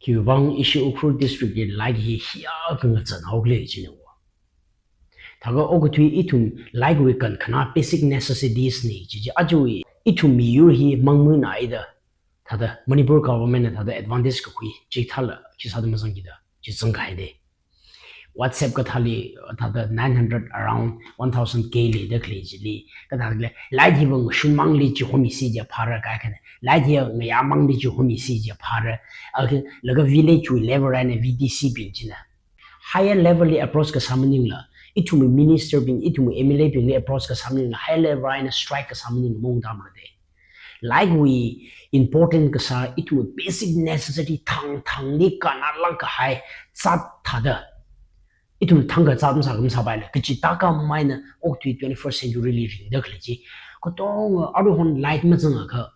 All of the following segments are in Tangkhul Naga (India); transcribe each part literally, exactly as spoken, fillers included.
Khiwuivang ishi Ukhrul district li light hi hiyākha ngazan haokhala jina wo. Thākha okathui ithum light wui kankhana basic necessities na chi chi aja ithum miyur hi mangmuna haida. Thāda Manipur government na thāda advantage kakhui chi thāla khisāda mazangkida chi zangkahai de. WhatsApp kathāli thāda nine hundred around one thousand K leida khalei chili. Kathāda light hiva ngashun mangli chihomisi jiya phāra kaikhana. Light hiya ngayā mangli chihomisi jiya phāra. Okay, laga village wui level eina V D C bing china higher level li approach kasā maningla, ithumwui minister bing, ithumwui M L A bingli approach kasā maningla, higher level eina strike kasā maningla maungda mara de. Light wui important kasā ithumwui basic necessity thangthangli kannalāk kahai zat thāda ithum thangkha zat masā kha masāpaila, kachi taka maina okathui twenty-first century li ringda khalei chi. Katonga aruihon light mazangakha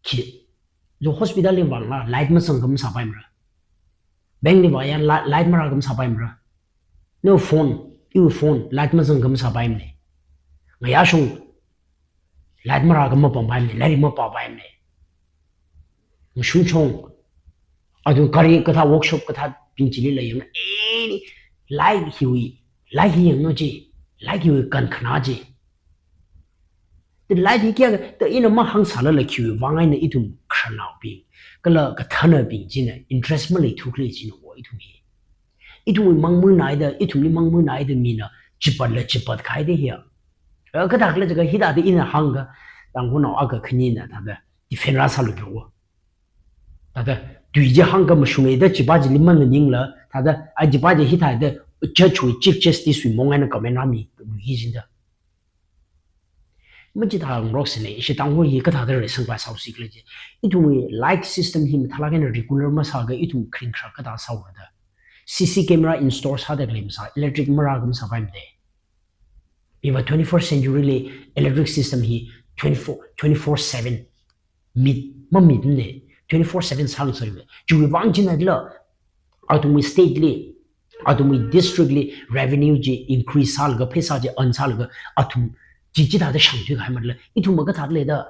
khi, jo hospital li vāngla light mazangakha masāpaimara. Bank li vāya la-, light marākha masāpaimara. No phone, iwui phone light mazangakha masāpaimana. Ngayāshong light marākha mapāpaimana, lairik mapāpaimana. Ngashun shong, athum gari kathā workshop kathā bing chilila yangna, eh, light hiwui, light hi yanglu chi, light hiwui kankhana chi. Te light hi kayākha, te ina mahāngsālala khiwuivang eina ithum khararnaobing, kala kathānabing china interest maleithukhala jina wo ithum hi. Ithumwui mangmuna haida, ithumli mangmuna haida mina chipatla chipat kahai de hiya. Eh, kathākhala jiakha hithāda ina hāngakha, Tangkhulnao akha khanina thāda defend rāsālu kyo wo. Thāda tui chi hāngkha mashunga da chipa chili manganingla, thāda a chipa chi hithāda judge wui, Chief Justice wui mong eina comment rāmi hi jida. Machithāngarok sine, ishi Tangkhul hi kathāda reisangpai sāhaosi khala chi. Ithumwui light system hi mathālāk eina regular masākha ithum kharing kharak kathā sāhaora da. C C camera install sāda khalei masā, electric marākha masāpaimana de. Iva twenty-first century li electric system hi twenty-four, twenty-four seven mit, mamitmana, twenty-four seven sāngasakmana. Chiwuivang chinala, athumwui state li, athumwui district li revenue chi increase sālaga, pheisā chi earn sālaga, athum chi chithāda shangthui kahai mala, ithum makathāda leida.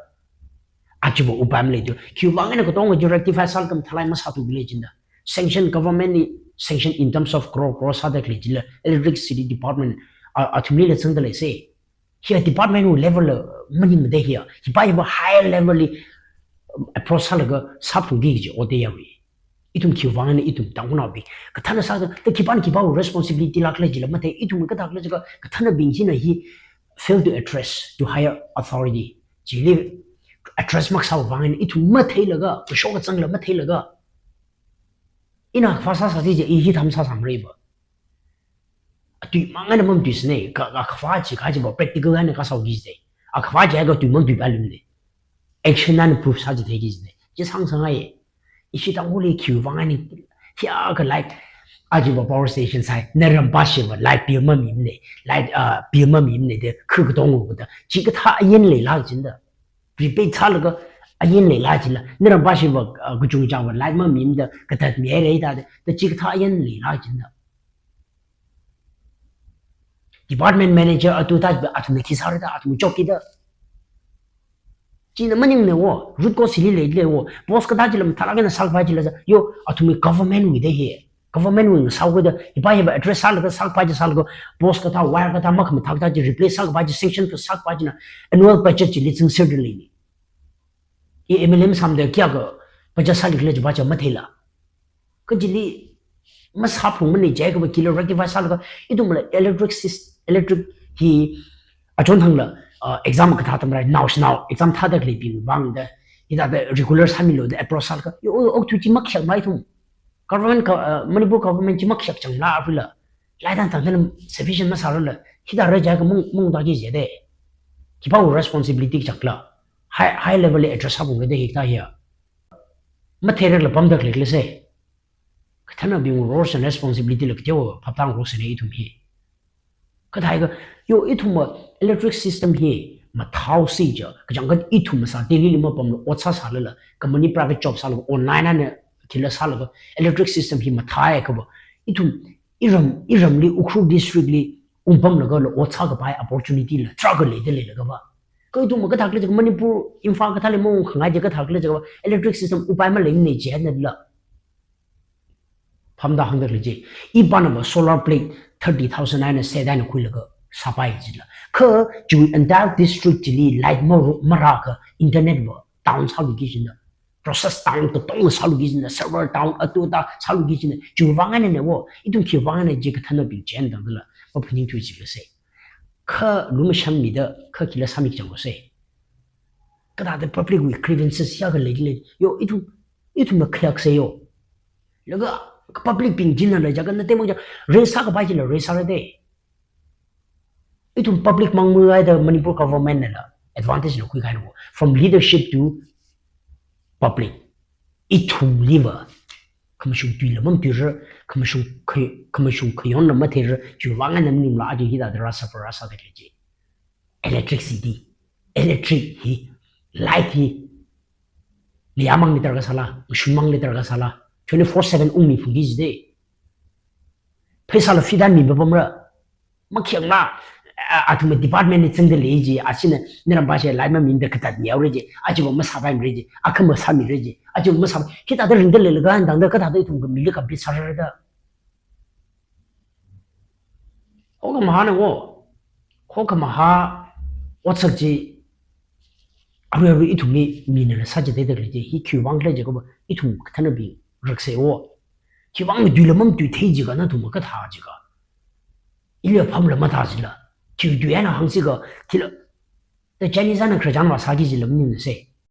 Achiva upai maleitu. Khiwuivang eina katonga chi rectify sālaga mathālāk eina masāthuki khala jina. Sanction government li, sanction in terms of crore, crore sāda khalei chila, electricity department, a, athumlila zangda leise. Hiya department wui level la maningmana de hiya. Hipa hiva higher level li, um, approach sālaga sāphungki kaji ot de yawi. Ithum khiwuivang eina ithum Tangkhulnaobing kathāna sāda, te khipāna khipāwui responsibility lākhala jila mathei, ithum kathākhala jiakha kathānabing china hi fail to address to higher authority. Chili address makasāwui vang eina ithum matheilaga, kashok kazangla matheilaga. Ina akhava sāsā chi je, i hithā masāsāmara ba. Atui mang eina mamatuisane, ka, ka akhava chi kajiva practical eina kasāki jide. Akhava chi akha tui matuipailumane. Action eina proof sāchitheiki jide. Chi sāngasakngai. Ishi Tangkhulli khiwuivang eina, hiyākha light, ajiva power station sāi, narampa shiva light bill mamimane, light, ah, bill mamimane de, khu katonga kada. Chikathā ain leilāk jida. Prepaid sālaga ain leilāk jila. Narampa shiva, ah, kachungchangva light mamimada, katatmihaira da, da chikathā ain leilāk jida. Department manager atu ta, athumna khi sāra da, athum chokki da. China maningmana wo, root cause hili leile wo. Post kathā chila mathālāk eina sāpai chila sa, yo, athumwui government wui de hi. Government wui ngasāhaoda, hipa hiva address sālaga sāpai chi sālaga, post kathā, wire kathā, makhamathā kathā chi replace sāpai chi, sanction kasāpai china, annual budget chili zangserda leine. I M L A masāmada kayākha budget sālikhala jipa chi matheila. Kajili masāphungmane jiakhava kila rectify sālaga, ithumla electric sys-, electric hi achon thangla, uh, exam kathā tamra, naoshinao exam thāda khaleibing vangda, hithāda regular sāmilu da approach sālaga, yo, o, okathui chi makhayākmana ithum. Government ka, uh, Manipur government chi makhayākchangla apila. Light eina tangda sufficient masārala, hithāra jiakha mung, mungda ki jide. Khipāwui responsibility chakla. High, high level li address sāphungra de hikathā hiya. Matheirakla pamda khaleikhala se. Kathānabingwui roles and responsibility la kateowa phaptāngarok sine ithum hi. Kathākha, yo, ithumva electric system hi mathāhaosi ja, kachangkhat ithum masā Delhi li mapamla ot sāsālala, company private job sālaga, online eina kila sālaga, electric system hi mathāhaiakhava, ithum, iram, iramli, Ukhrul district li ungpamlagala ot sākapai opportunity la tarākha leida leilaga va. Kha ithumva kathākhala jiakha Manipur, Imphal kathāli maungkhangai chi kathākhala jiakha electric system upai maleimane jina la. Phamda hāngda lei chi. Ipāna va solar plate thirty thousand eina set eina khuilaga sāpai jila. Kha chiwui entire district chili light mara, marākha internet va down sāluiki jina. Process down katonga sāluiki jina. Server down atu ada sāluiki jina. Chiwui vang eina ne wo. Ithum khiwui vang eina chi kathānabing chieina tangdala maphaningthui jikasei. Kha lumashanmida kha khila sāmi kachang kasei. Kathāda public wui grievances ya khalei lei. Yo, ithum, ithumna khalak sei yo. Laga public bing china lei jiakha na te mang ja raise sākapai chila raise sāra de. Ithum public mang mui ai da Manipur government nala advantage la khuikahaina wo. From leadership to public. Ithumli va khamashung tuila mamatuira, khamashung khay-, khamashung khayonla matheira, chiwui vang eina maningla aja hithāda rā suffer rā sāda lei chi. Electricity, electric hi, light hi, mayāmangli darkar sāla, ngashunmangli darkar sāla, twenty-four seven ungmi phungki jide. Pheisāla feed eina mi papamra, makhayangla, a, athum department li zangda lei chi, achina, narampa chi light maminda katat mihaora chi, aja va masāpaimara chi, akha masāmira chi, aja va masā, hithāda ringda leilaga tangda kathāda ithum khamili compete sāra da. Hokhamahāna wo, hokhamahā otsak chi, arui arui ithumli minala sāchithei da lei chi, hi khiwui vang lei jiakha va, ithum kathānabing raksei wo. Khiwui vang tuila mamatuithei jiakha nathum kathā jiakha. Ili apamla mathā jila. Khiwui tui eina hāngsi kha, khila. The Chinese eina khararchan va sāki jila maningnasei.